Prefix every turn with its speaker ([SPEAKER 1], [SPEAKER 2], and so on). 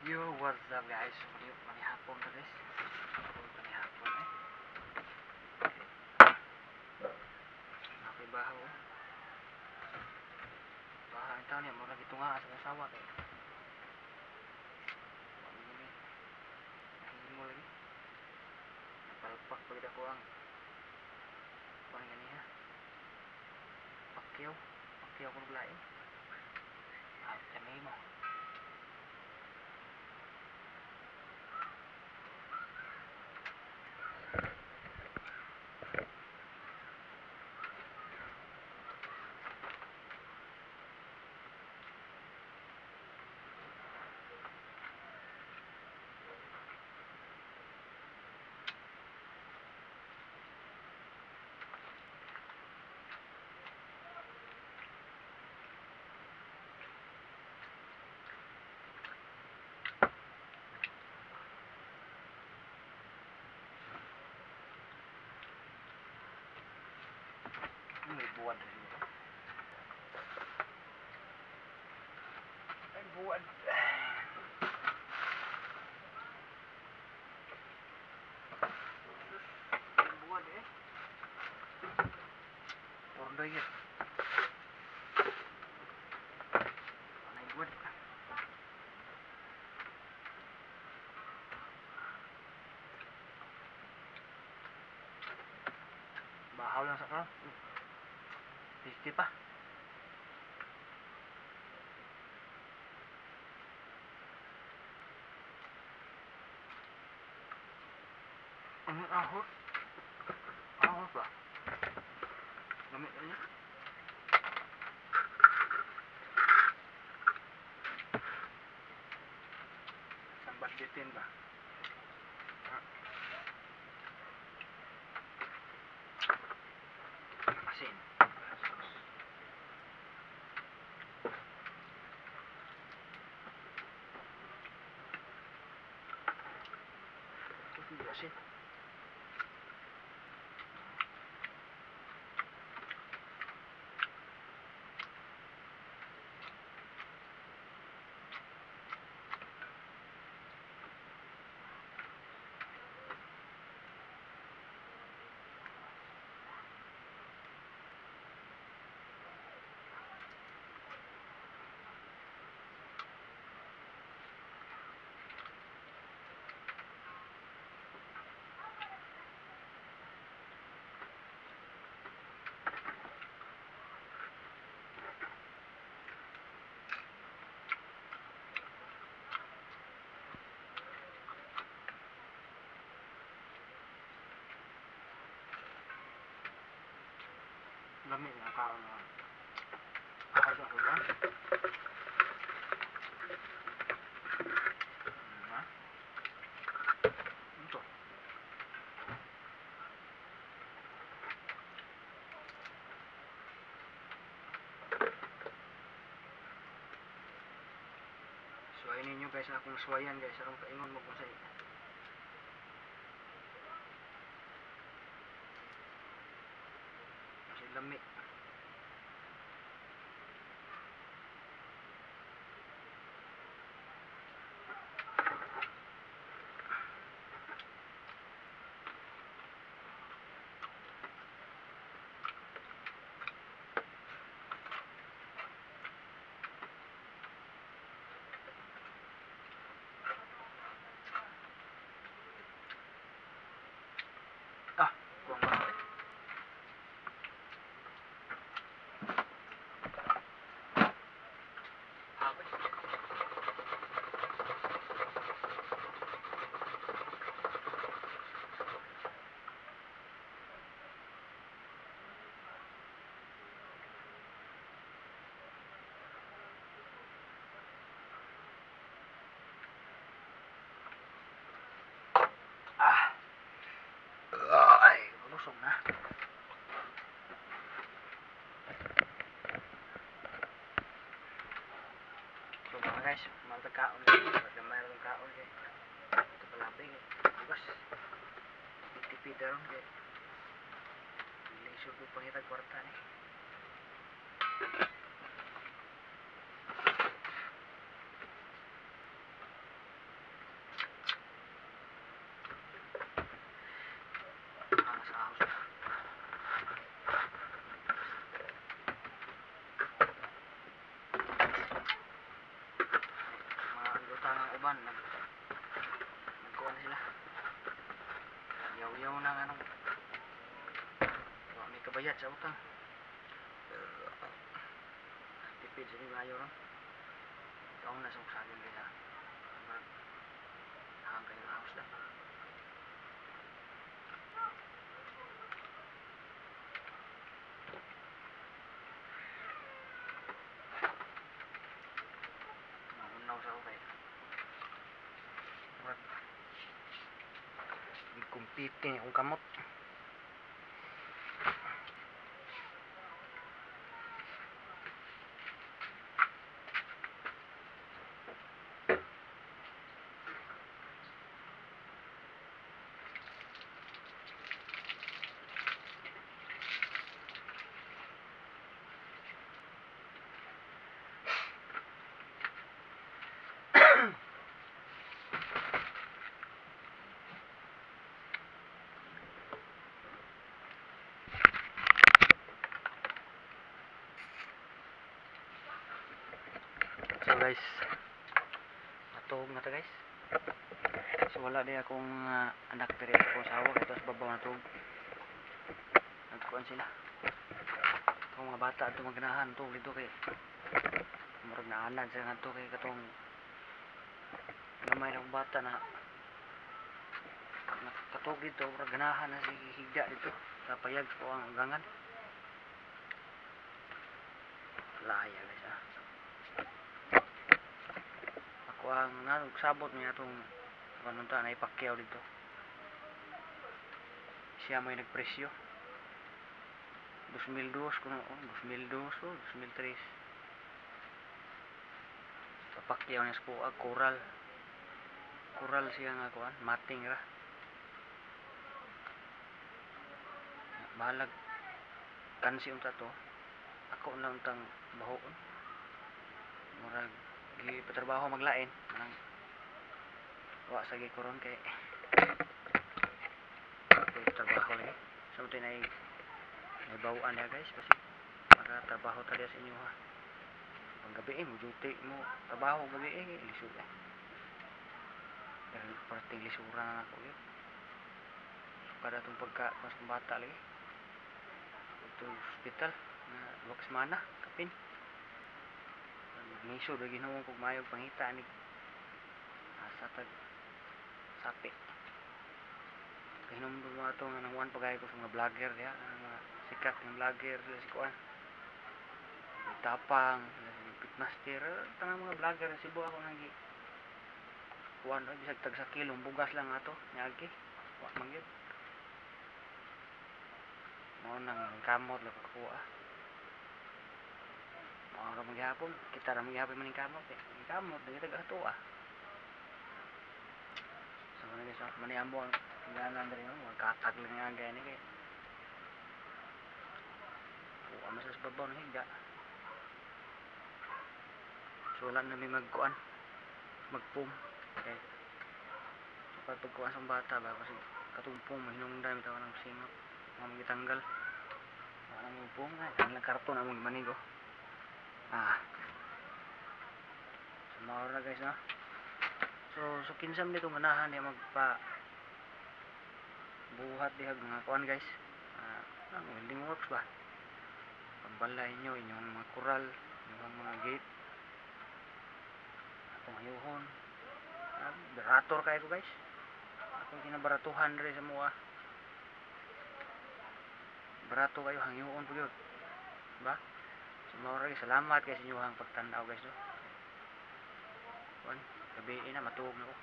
[SPEAKER 1] Yo, what's up, guys? Manihapon ta, guys. Manihapon eh. Ako'y bahaw eh. Bahaw ang taon niya, murag ito nga sa asawa kay. Nahimo lagi. Napalpak pagid ako ang kuan ganiha. Pakyaw, pakyaw ko lain. Ah, kami mo. May buwan rin ito. Ay, buwan. May buwan eh. Pordoy yun. May buwan. Bahaw lang sa karon. Tasty pa. Ano ahos? Ahos ba? Gamit niya. Sambal bitin ba? Asin. Asin. Lami nga kaon na. Ahos ako ba? Ha? Ito. Suwayin ninyo, guys, akong suwayan, guys, aron kaingon mo kung sa kasi lami. Ah, kuwang ba? Habay. Ah. Ay, busog na. So mga guys, mga kaon, gamay ra kaon kay ito palabi kay bugas. Tipid ron kay lisod ko pangitag kwarta ni. Utang ang uban nagkuan sila. Yaw-yaw na nga nung wa may kabayad sa utang. Tipid sa bayo ron. Ikaw na sa usagin kaya hang kayo house na. Mahunaw sa ako kayo. Kumpiting akong kamot. So guys, natuog na ta guys. So wala di akong anak diri ako asawa kay sa babaw natug. Nagkuan sila. Katong mga bata adto maganahan tuog dito kay murag naanad sa ngadto kay katong gamay na akong bata na nakatug dito, murag ganahan na si higda dito sa payag sa kuang ugangan. Laya guys ah. Ako ang nagsabot niya atong kanunta na ipakyaw dito. Siya may nagpresyo. 2002 kuno, oh, 2002 oh, 2003. Papakyaw niya sa kuha, koral. Koral siya nga kuan, mating ra. Bahalag kansi unta to. Ako na untang bahoon. Murag gipatrabaho maglain manang wa sa gi koron kay trabaho lagi. So mo nay bawaan niya guys kasi makatrabaho ta diya sa inyo ha. Panggabi mo duty mo trabaho gabi lisod eh. Pero perting lisura na nako yun. So kada tong pagka mas bata lagi. Ito hospital na duha ka semana kapin. Miso ra Ginoo kog maayong pangita ni asa tag sapi. Kahinumdum mo ato nga nangwan pagayo ko sa mga vlogger diha, ang mga sikat nga vlogger sila si kuan. May Tapang, sila si Pitmaster, tanang mga vlogger sa Cebu ako nang gi kuan oy bisag tag sa kilong bugas lang ato niagi. Wa man gyud. Mao nang kamot lang ako ah. Mao ra man gihapon, kita ra man gihapon maning kamot eh. Maning kamot dili tag ato ah. So ano guys, oh, maniambo ang ganan diri oh, mga katag lang nga gani kay. Kuha man sa babaw ng higda. So wala na may magkuan, magpum. Okay. So pagkuan sa bata ba kasi katumpong mahinungdan bitaw ng singot, mga magitanggal. Wala nang pum, ay ang karton among gimanig oh. Ah. So mao ra guys no. So kinsa man ditong ganahan niya magpa buhat diha mga kuan guys. Ang welding works ba? Pagbalay nyo inyong mga kural, inyong mga gate. Atong ayuhon. Barator kayo ko guys. Akong kinabaratuhan diri sa mua. Barato kayo hangyuon po gyud. Ba? So mao ra salamat kay sa inyong pagtan-aw guys no. Kuan, gabi na matuog na ko.